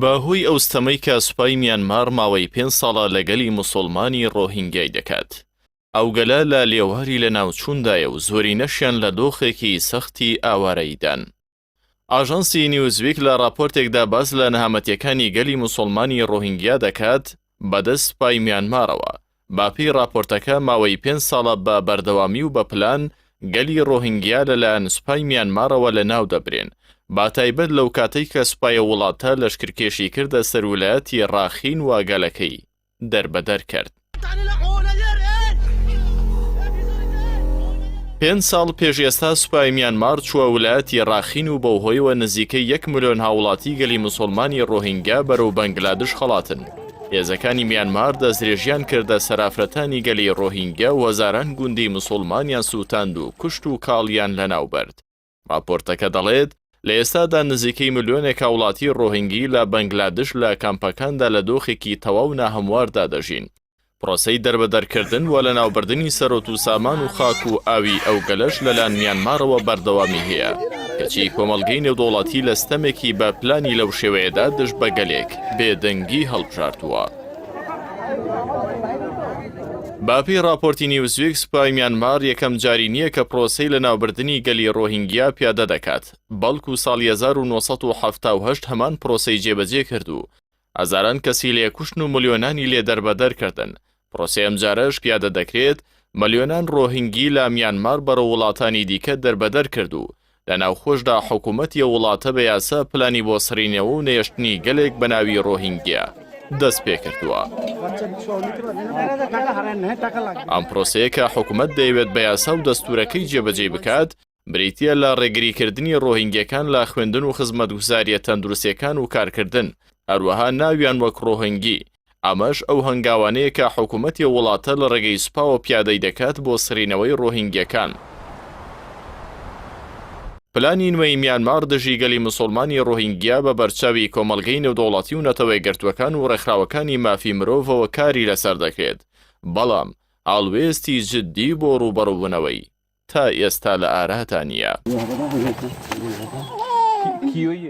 بە هۆی ئەو ستەمەی کە سوپای میانمار ماوەی پێنج ساڵە لە گەلی موسوڵمانی ڕۆهینگیای دەکات، ئەو گەلە لە لێواری لەناوچووندایە و زۆرینەشیان لە دۆخێکی سەختی ئاوارەییدان. ئاژانسی نیوزویک لە ڕاپۆرتێکدا باس لە نەهامەتیەکانی گەلی موسوڵمانی ڕۆهینگیا دەکات بەدەست سوپای میانمارەوە. بەپێی ڕاپۆرتەکە ماوەی پێنج ساڵە بە بەردەوامی و بە پلان گەلی ڕۆهینگیا لەلایەن سوپای میانمارەوە لەناو دەبرێن، باتایبەت لەوکاتەی کە سوپای ئەو وڵاتە لەشکرکێشی کردە سەر ولایەتی ڕاخین و گەلەکەی دەربەدەر کرد. پێنج ساڵ پێش ئێستا سوپای میانمار چووە ولایەتی ڕاخین و بەوهۆیەوە نزیکەی یەک ملیۆن هاوڵاتی گەلی موسوڵمانی ڕۆهینگیا بەرەو بەنگلادش هەڵاتن. هێزەکانی میانمار دەستدرێژیان کردە سەر ئافرەتانی گەلی ڕۆهینگیا و هەزاران گوندی موسوڵمانیان سووتاند و کوشت و کاڵیان لەناوبرد. ڕاپۆرتەکە دەڵێت، لە ئێستادا نزیکەی ملیۆنێک هاوڵاتی ڕۆهینگی لە بەنگلادش لە کامپەکاندا لە دۆخێکی تەواو ناهەمواردا دەژین. پرۆسەی دەربەدەرکردن و لەناوبردنی سەرۆت و سامان و خاک و ئاوی ئەو گەلەش لەلایەن میانمارەوە بەردەوامی هەیە، کەچی کۆمەڵگەی نێودەوڵەتی لە ستەمێکی بە پلانی لەو شێوەیەدا دژ بە گەلێک بێدەنگی هەڵبژاردووە. بەپێی ڕاپۆرتی نیوزویک، سوپای میانمار یەکەم جاری نییە کە پرۆسەی لەناوبردنی گەلی ڕۆهینگیا پیادە دەکات، بەڵکو ساڵی 1978 هەمان پرۆسەی جێبەجێ کرد و هەزاران کەسی لێ کوشتن و ملیۆنانی لێ دەربەدەر کردن، پرۆسەی ئەمجارەش پیادە دەکرێت، ملیۆنان ڕۆهینگی لە میانمار بەرەو وڵاتانی دیکە دەربەدەر کرد و لە ناوخۆشدا حکوومەتی ئەو وڵاتە بە یاسا پلانی بۆ سڕینەوە و نەهێشتنی گەلێک بە ناوی ڕۆهینگیا دەست پێ کردووە. ئەم پرۆسەیە کە حکوومەت دەیەوێت بە یاسا و دەستوورەکەی جێبەجێی بکات، بریتییە لە ڕێگریکردنی ڕۆهینگیەکان لە خوێندن و خزمەتگوزارییە تەندروستییەکان و کارکردن، هەروەها ناویان وەک ڕۆهینگی، ئەمەش ئەو هەنگاوانەیە کە حکومەتی ئەو وڵاتە لە ڕێگەی سوپاوە پیادەی دەکات بۆ سڕینەوەی ڕۆهینگیەکان. پلانی نوێی میانمار دژی گەلی مسوڵمانی ڕۆهینگیا بە بەرچاوی کۆمەڵگەی نێودەوڵەتی و نەتەوەیەکگرتووەکان و ڕێکخراوەکانی مافی مرۆڤەوە کاری لەسەر دەکرێت، بەڵام هەڵوێستی جددی بۆ ڕووبەڕووبوونەوەی تا ئێستا لە ئارادا نییە.